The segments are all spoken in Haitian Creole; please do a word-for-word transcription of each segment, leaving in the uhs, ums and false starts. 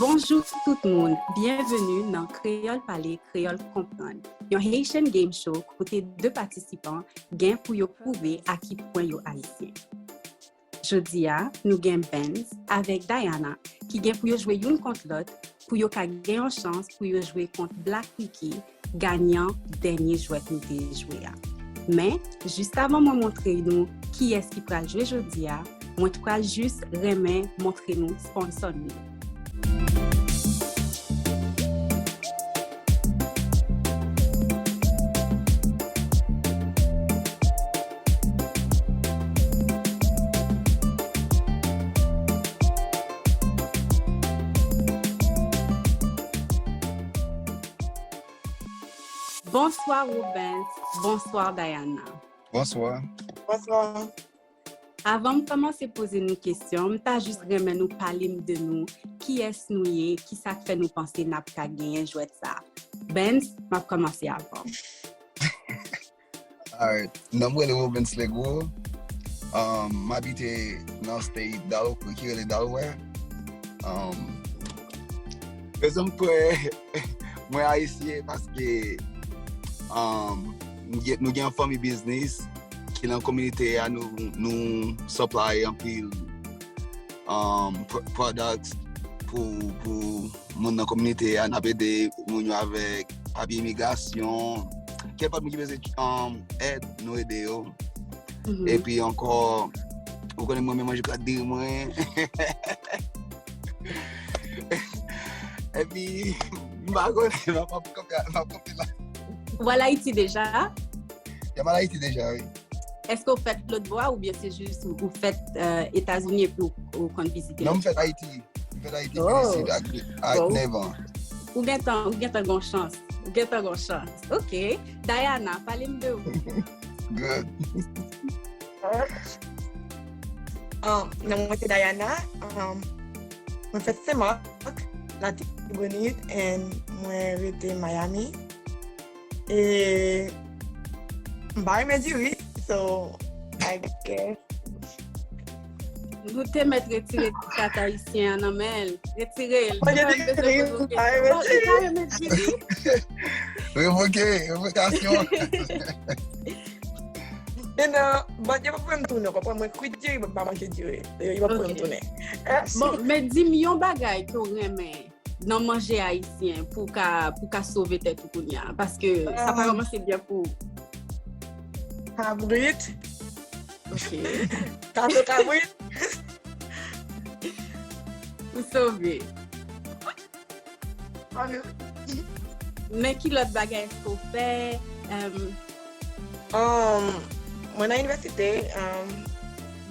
Bonjou tout moun, byenveni nan Kreyòl Pale, Kreyòl Konprann, yon Haitian game show kote de patisipan gen pou yo pwouve a ki pwen yo ayisyen. Jodi a, nou gen Benz avèk Diana ki gen pou yo jwe youn kont lòt pou yo ka gen yon chans pou yo jwe kont Black Ricky, ganyan dènye jwèt nou te jwe a. Men, jis avan mwen montre nou kiyès ki pral jwe jodi a, mwen t pral jis renmen montre nou sponsò nou yo. Bonswa Robens, bonswa Diana. Bonswa. Bonswa. Avan m kòmanse poze nou kesyon, m ta jis renmen nou pale m de nou, kiyès nou ye, kisa k fè nou panse n ap ka genyen jwèt sa. Benz, m ap kòmanse avè w. Alright. Non mwen rele Robens Legros. Um, m abite nan state Del, ki rele Delaware. Um, rezon m kwè mwen ayisyen paske um, nou gen yon fanmi biznis ki nan kominote a nou, nou supply anpil um, products pou, pou moun nan kominote a, n ap ede moun yo avèk papye imigrasyon, kenpòt moun ki bezwen um, èd, nou ede yo. Mm -hmm. Epi ankò, ou konnen mwen men manje plat diri mwen. Epi, m pa konnen, m ap kanpe la. Ou al Ayiti deja? M al Ayiti deja, wi. Èske ou fèt lòt bò a oubyen se jis ou, ou fèt uh, Etazini epi ou, ou konn vizite? Non, m fèt Ayiti. M fèt Ayiti, oh. Isit ak, ak bon. Nèf an. Ou gentan, ou gentan gon chans. Ou gentan gon chans. Ok. Diana, pale m de ou. Good. Um, non mwen se Diana. Um, mwen fèt Senmak, Latibonit, and mwen rete Miami. E m pa renmen diri, so I guess. Nou te mèt retire ti kat ayisyen an nan men l. Retire l. Mwen te di m pa renmen diri. Revoke, revokasyon. E nan, but yo pa pou m tounen, konprann mwen kwit diri, but m pa manje diri. Yo pa pou m tounen. Bon, men di m yon bagay ke w renmen nan manje ayisyen pou ka pou ka sove tèt ou kounye a paske sa pa kòmanse byen pou ou. Kabrit. Ok. Kato kabrit. Ou sove. Men ki lòt bagay èske w fè? Um, mwen nan inivèsite, um,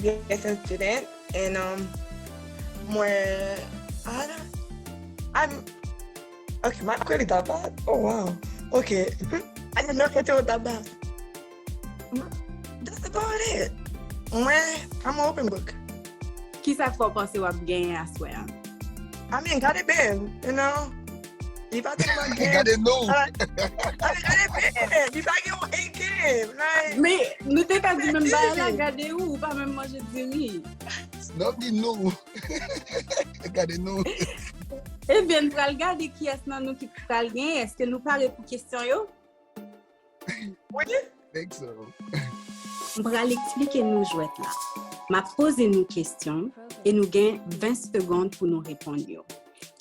B S N student, and um, mwen, I don't, I'm, ok, m ap kwè li ta pa, oh wow, ok, I didn't know that you were that bad. That's about it. Mwen, I'm an open book. Kisa k fè w panse w ap genyen aswè a? I mean, gade Benz, you know. Li pa tèlman gen. Gade nou. Gade Benz, li pa gen yon A K. Like, men nou te ka di menm bagay la, gade ou, ou pa menm manje diri. Non, di nou. Gade nou. Ebyen, n pral gade kiyès nan nou ki pral genyen. Èske nou pare pou kesyon yo? Wi. Think so. M pral eksplike nou jwèt la. M ap poze nou kesyon e nou gen ven segonn pou nou reponn yo.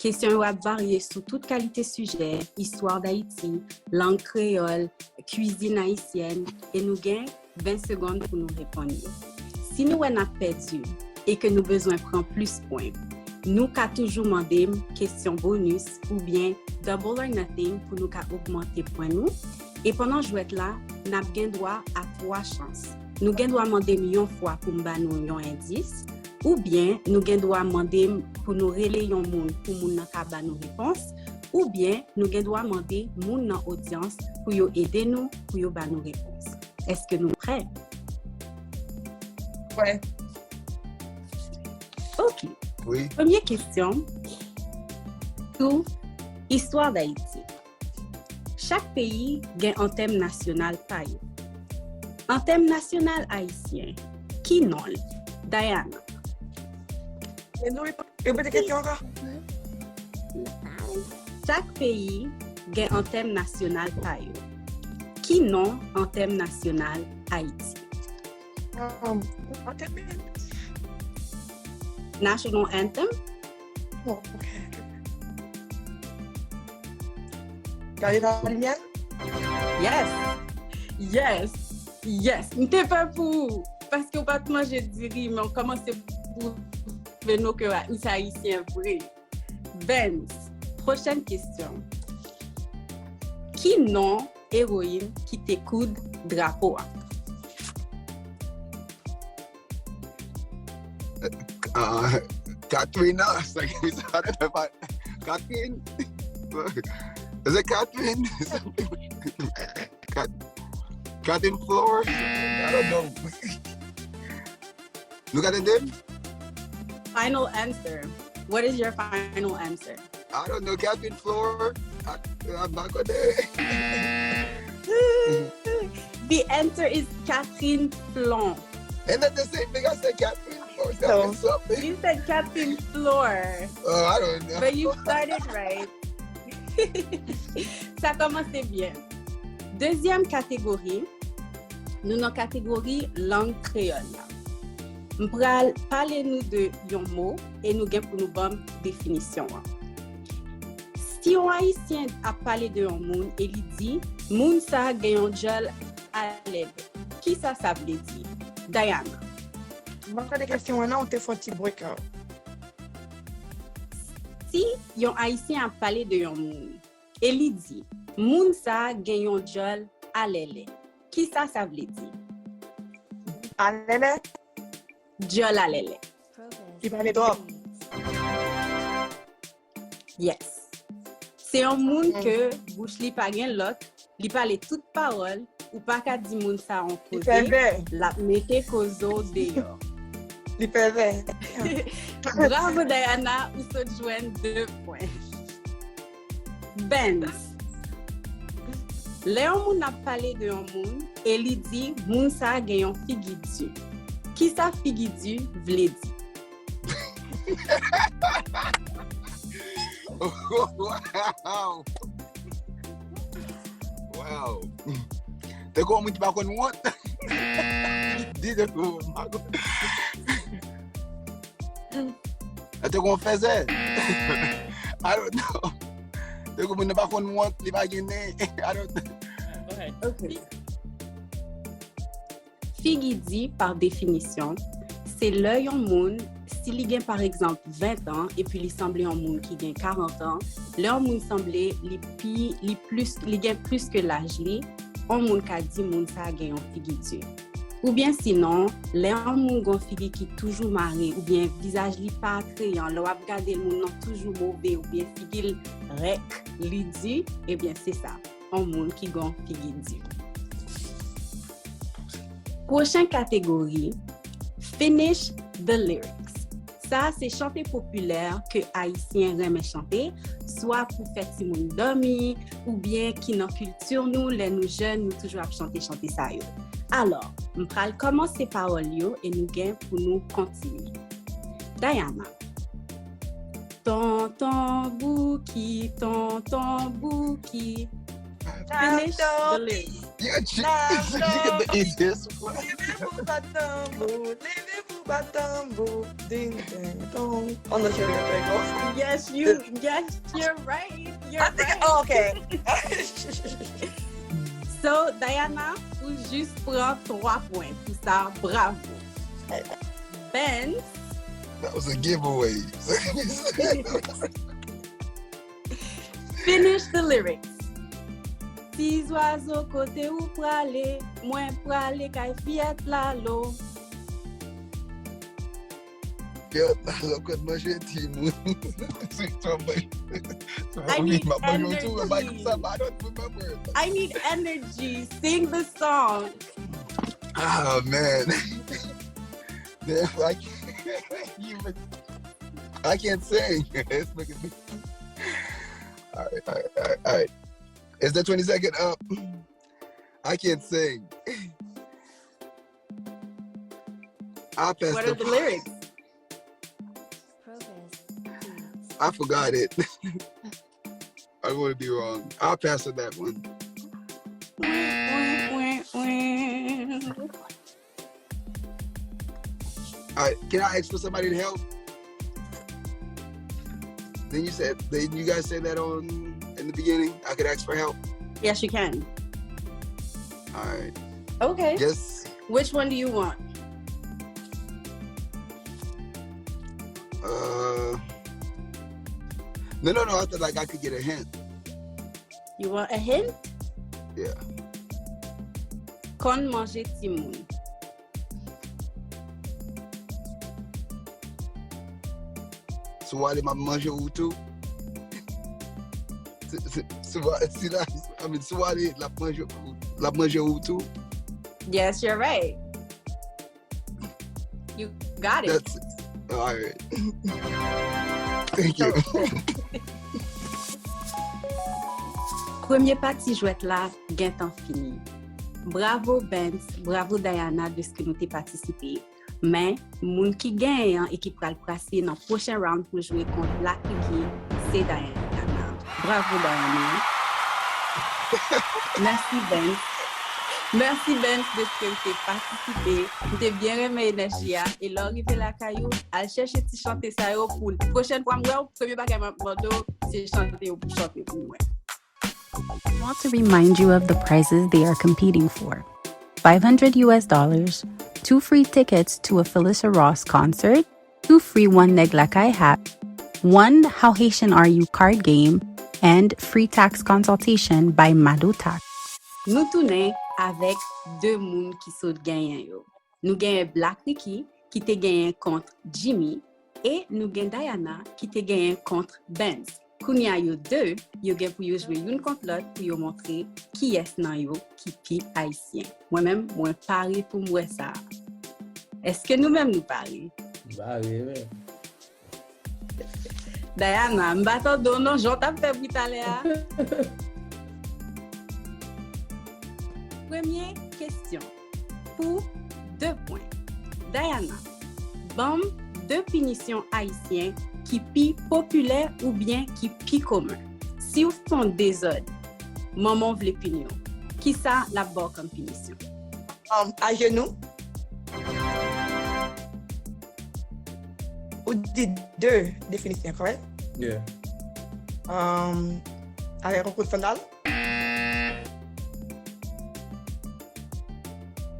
Kesyon yo ap varye sou tout kalite sijè, istwa Dayiti, lang kreyòl, kwizin ayisyèn, e nou gen ven segonn pou nou reponn yo. Si nou wè n ap pèdi e ke nou bezwen pran plis pwen, nou ka toujou mande m kesyon bonis oubyen double or nothing pou nou ka ogmante pwen nou. E pandan jwèt la, n ap gen dwa a twa chans. Nou gen dwa mande m yon fwa pou m ba nou yon endis, oubyen nou gen dwa mande m pou nou rele yon moun pou moun nan ka ba nou repons, oubyen nou gen dwa mande moun nan odyans pou yo ede nou, pou yo ba nou repons. Èske nou prè? Prè. Ok. Wi. Premye kesyon sou istwa Dayiti. Chak peyi gen antèm nasyonal pa yo. Antèm nasyonal ayisyen, ki non l? Diana. E nou rep-, repete kesyon ankò? Chak peyi gen antèm nasyonal pa yo. Ki non antèm nasyonal Ayiti? Um, antèm National anthem? Oh, ok. Gade la limyè? Yes! Yes! Yes! M te pè pou ou! Paske w pa t manje diri, men w kòmanse pwouve nou ke w se ayisyen vre. Benz, pwochèn kesyon. Ki non ewoyin ki te koud drapo a? Uh, Katrina, sa ki sa Katrina. Is it Catherine? Kat, Catherine Flores? I don't know. Nou ka tande m? Final answer. What is your final answer? I don't know. Catherine Flores? I, I'm not gonna. The answer is Catherine Flon. And that's the same thing I said, Catherine Flores. That So, means something. You said Catherine Flor. Oh, I don't know. But you started right. Sa kòmanse byen. Dezyèm kategori, nou nan kategori lang kreyòl la. M pral pale nou de yon mo e nou gen pou nou ban m definisyon an. Si yon ayisyen ap pale de yon moun e li di, moun sa a gen yon djòl alèlè, kisa sa vle di? Diana. Mwen tande kesyon an nan, ou te fè yon ti break out. Si yon ayisyen ap pale de yon moun e li di, moun sa a gen yon djòl alèlè, kisa sa vle di? Alèlè, Djòl alèlè. Li pale twòp. Yes. Se yon moun ke bouch li pa gen lòk, li pale tout pawòl, ou pa ka di moun sa yon Li fè koze, vè. L ap mete koze w deyò. Li fè vè. Bravo Diana, ou sot jwenn de pwen. Benz. Lè yon moun ap pale de yon moun e li di moun sa a gen yon figi di, kisa figi di vle di? Wow! Wow! Te gon moun ki pa konn wont. Di te gon moun pa konn. Te gon fèzè. I don't know. Te gon moun pa konn wont, li pa gen nen. I don't know. Ok. Figi di, pa definisyon, se lè yon moun, si li gen pa egzanp ven an epi li sanble yon moun ki gen karant an, lè yon moun sanble li pi, li plis, li gen plis ke laj li, yon moun ka di moun sa a gen yon figi di. Oubyen sinon, lè yon moun gen yon figi ki toujou mare oubyen vizaj li pa atreyan, lè w ap gade l, moun nan toujou move oubyen figi l rèk, li di, ebyen se sa, yon moun ki gen yon figi di. Pwochen kategori, finish the lyrics. Sa a se chante popilè ke Ayisyen renmen chante, swa pou fè timoun dòmi, oubyen ki nan kilti nou, lè nou jèn, nou toujou ap chante chante sa yo. Alò, m pral kòmanse pawòl yo e nou gen pou nou kontinye. Diana. Tonton Bouki, tonton Bouki. Finish the lyrics. Yeah, she, she get the easiest one. Leve pou bat tanbou, leve pou bat tanbou, ding ding dong. On the sugar bagel. Yes, you, yes, you're right. You're I think, right. Oh, okay. So, Diana, ou jis pran twa pwen pou sa. Bravo. Benz. That was a giveaway. Finish the lyrics. Ti zwazo, kote ou prale? Mwen prale kay fiyèt lalo. Yo, alò, kote manje timoun? I need Mwen manje tou, energy. Like, I don't remember. I need energy. Sing the song. Ah, man. Damn, I can't even. I can't sing. It's making me. All right, all right, all right, all right. Is the twenty second up? I can't sing. I passed What are the lyrics? I forgot it. I don't want to be wrong. I'll pass on that one. All right, can I ask for somebody to help? Then you said, then you guys said that on in the beginning. I could ask for help. Yes, you can. All right. Okay. Just Which one do you want? uh. No, no, no. I thought like I could get a hint. You want a hint? Yeah. Konn manje timoun. Si w ale, m ap manje ou tou. Si, si, si w a- si la, I mean, si w ale, l ap manje, l ap manje ou tou. Yes, you're right. You got it. That's all right. Thank you. Premye pati jwèt la gentan fini. Bravo Bens, bravo Diana deske nou te patisipe. Men, moun ki genyen an e ki pral pase nan pwochen round pou jwe kont Black Ricky, se Diana. Bravo Diana. Mèsi Bens. Mèsi Bens deske w te patisipe. M te byen renmen enèji a. E lè w rive lakay ou, al chèche ti chante sa yo pou l. Pwochèn fwa m wè w, premye bagay m ap mande w, se chante yo pou chante pou mwen. Want to remind you of the prizes they are competing for: five hundred U S dollars, two free tickets to a Felissa Ross concert, two free One Nèg Lakay hat, one How Haitian Are You card game, and free tax consultation by Mado Tax. Nou tounen avèk de moun ki sot genyen yo. Nou genyen Black Ricky ki te genyen kont Jimmy e nou gen Diana ki te genyen kont Bens. Kounye a yo de, yo gen pou yo jwe youn kont lòt pou yo montre kiyès nan yo ki pi ayisyen. Mwen menm, mwen pare pou m wè sa. Èske nou menm nou pare? M pare, men. Diana, m pa tande w non, jan w t ap fè bri talè a. Premye kesyon. Pou de pwen. Diana, ban m de pinisyon ayisyen ki pi popilè oubyen ki pi komen. Si w fè yon dezòd, manman w vle pini w. Kisa l ap ba w kòm pinisyon? Um, ajenou. Ou di de definisyon, correct? Yeah. Um, avèk yon kout sandal.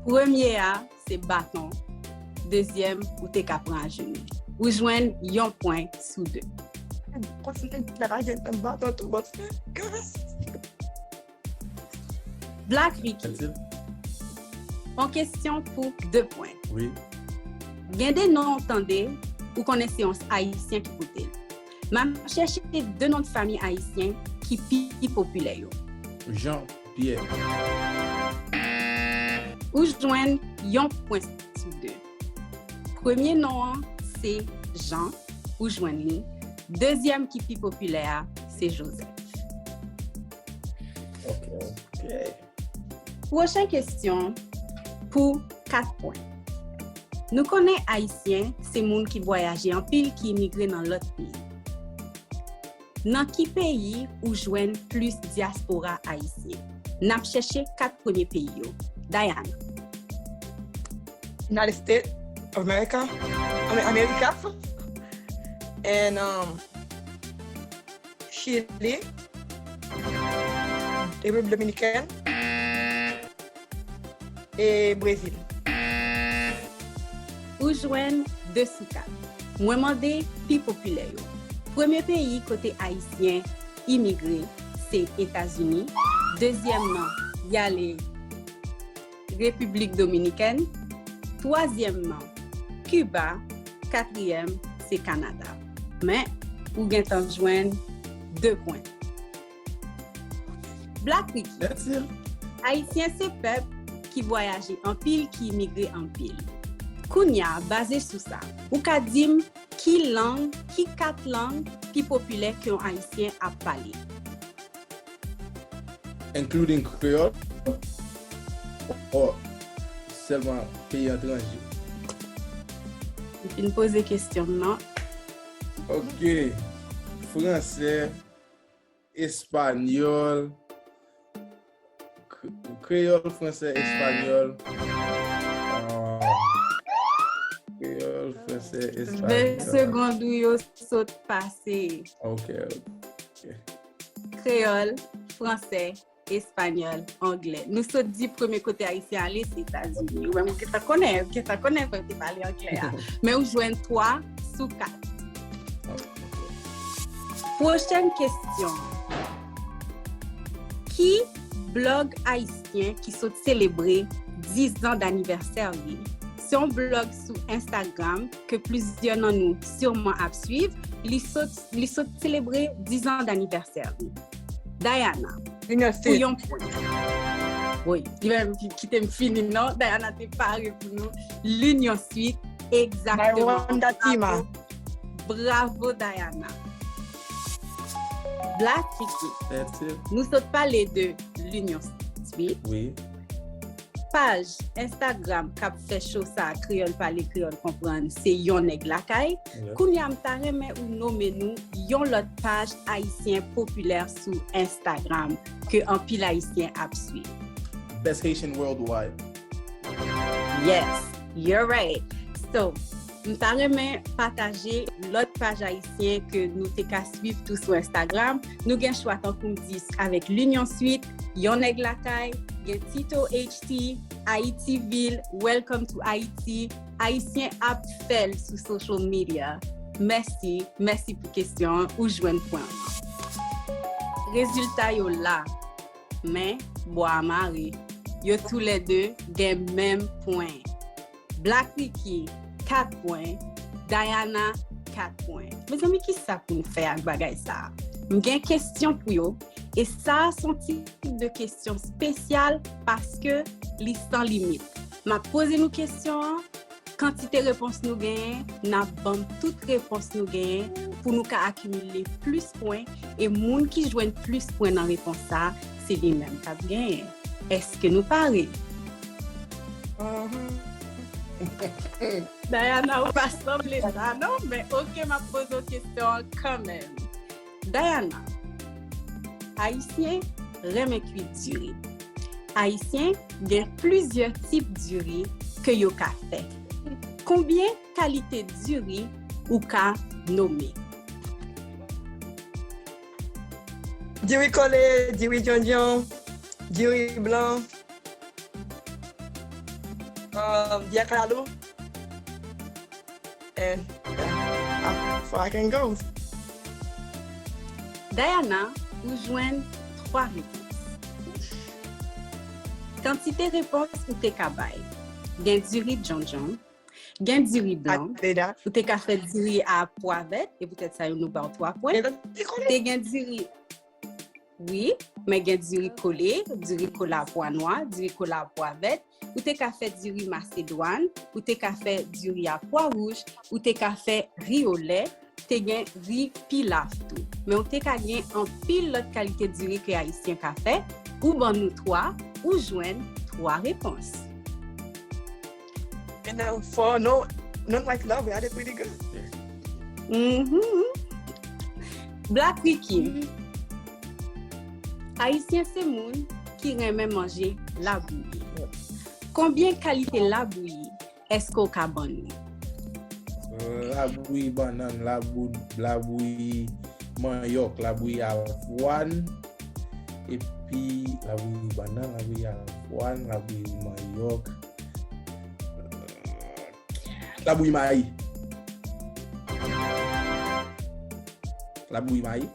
Premye a, se baton. Dezyèm, ou te ka pran ajenou. Ou jwenn yon pwen sou de. Kontinye la pa gen tann baton tou bon. Black Ricky. Matilde? Yon kesyon pou de pwen. Wi. Gen de non w tande, ou konnen se yon ayisyen ki pote l. M ap chèche de non de fanmi ayisyen ki pi popilè yo. Jean Pierre. Ou jwenn yon pwen sou de. Premye non an se Jean, ou jwenn li. Dezyèm ki pi popilè a se Joseph. Ok, ok. Pwochen kesyon pou kat pwen. Nou konnen ayisyen se moun ki vwayaje anpil ki imigre nan lòt peyi. Nan ki peyi ou jwenn plis dyaspora ayisyen? N ap chèche kat premye peyi yo. Diana. United States of America. I mean, America. And um, Chili. Repiblik Dominikèn. E Brezil. Ou jwenn de sou kat. Mwen mande pi popilè yo. Premye peyi kote ayisyen imigre se Etazini. Dezyèm nan, y ale Repiblik Dominikèn. Twazyèm nan, Kiba. Katriyèm, se Kanada. Men, ou gentan jwenn de pwen. Black Ricky. That's it. Ayisyen se pèp ki vwayaje anpil, ki imigre anpil. Kounye a, baze sou sa, ou ka di m ki lang, ki kat lang pi popilè ke yon ayisyen ap pale? Including Creole? Or sèlman peyi etranje? M fin poze kesyon m nan. Ok. Fransè, espanyòl, kre- kreyòl, fransè, espanyòl. Ah, kreyòl, fransè, espanyòl. Ven segond ou yo sot pase. Ok, ok. Kreyòl, fransè, espanyòl, anglè. Nou sot di premye kote ayisyen ale, se Etazini. Ou menm ou gentan konnen, ou gentan konnen fò yo te pale anglè a. Men ou jwenn twa sou kat. Pwochèn kesyon. Ki blòg ayisyen ki sot selebre diz an danivèsè li? Se yon blòg sou Instagram ke plizyè nan nou siman ap swiv. Li sot, li sot selebre diz an danivèsè li. Diana, Linyon pou Street. Yon pwen. Wi, li menm ki- kite m fini non. Diana te pare pou nou. Linyon Street, egzakteman. By Wanda Tima. Bravo, Diana. Black Kiki, That's it. Nou sot pale de Linyon Street. Wi. Paj Instagram k ap fè show sa a, Kreyòl Pale, Kreyòl Konprann, se Yon Nèg Lakay. Yep. Kounye a, m ta renmen ou nonmen nou yon lòt paj ayisyen popilè sou Instagram ke anpil ayisyen ap swiv. Best Haitian Worldwide. Yes, you're right. So, m ta renmen pataje lòt paj ayisyen ke nou te ka swiv tou sou Instagram. Nou gen chwa tankou m di avèk Linyon Street, Yon Nèg Lakay, gen Tito H T, Haiti Ville, Welcome to Haiti. Ayisyen ap fè l sou social media. Mèsi, mèsi pou kesyon an, ou jwenn pwen an. Rezilta yo la, men bwa a mare. Yo toulède gen menm pwen. Black Ricky, kat pwen. Diana, kat pwen. Mezanmi, ki sa pou n fè ak bagay sa a? M gen kesyon pou yo. E sa a se yon tip de kesyon espesyal paske li san limit. M ap poze nou kesyon an, kantite repons nou genyen, n ap ban m tout repons nou genyen pou nou ka akimile plis pwen, e moun ki jwenn plis pwen nan repons sa a, se li menm k ap genyen. Èske nou pare? Diana, ou pa sanble sa non, men oke, m ap poze w kesyon an kanmenm. Diana, Ayisyen renmen kwit diri. Ayisyen gen plizyè tip diri ke yo ka fè. Konbyen kalite diri ou ka nonmen? Diri kole, diri djondjon, diri blan, um, diri kalalou. And uh, as far I can go. Diana, ou jwenn twa repons. Kantite repons ou te ka bay. Gen diri djondjon, gen diri blan, I did that. Ou te ka fè diri a pwa vèt, e poutèt sa yo nou ba w twa pwen. Gen diri kole. Te gen diri, wi, men gen diri kole, diri kole a pwa nwa, diri kole a pwa vèt. Ou te ka fè diri masedwàn, ou te ka fè diri a pwa wouj, ou te ka fè ri olè, te gen ri pilaf tou. Men ou te ka gen anpil lòt kalite diri ke Ayisyen ka fè. Ou ban nou twa, ou jwenn twa repons. And uh, for no, non like love, we had it pretty good. Mhm. Black Ricky. Ayisyen se moun ki renmen manje labouyi. Konbyen kalite labouyi èske w ka ban nou? Labouyi bannann, labou, labouyi manyòk, labouyi avwàn, epi labouyi bannann, labouyi avwàn, labouyi manyòk, labouyi mayi. Labouyi mayi.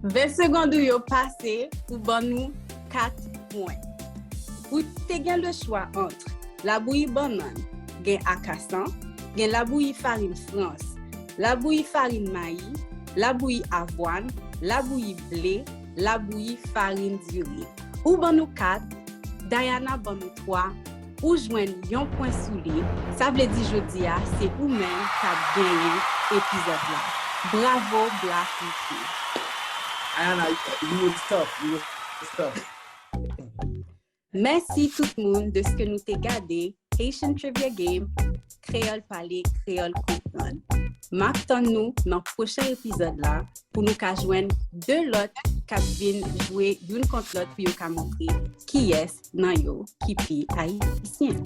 Ven segond ou yo pase pou ban nou kat pwen. Ou te gen le chwa ant labouyi bannann, gen akasan, gen labouyi farin frans, labouyi farin mayi, labouyi avwàn, labouyi ble, labouyi farin diri. Ou ban nou kat, Diana ban nou twa, ou jwenn yon pwen sou li. Sa vle di jodi a, se ou menm k ap genyen epizòd la. Bravo, Black Ricky. Diana, you was tough. You was tough. Mèsi tout moun de ce que nou te gade Haitian Trivia Game, Kreyòl Pale, Kreyòl Konprann. M ap tann nou nan pwochen epizòd la pou nou ka jwenn de lòt k ap vin jwe youn kont lòt pou yo ka montre kiyès nan yo ki pi ayisyen.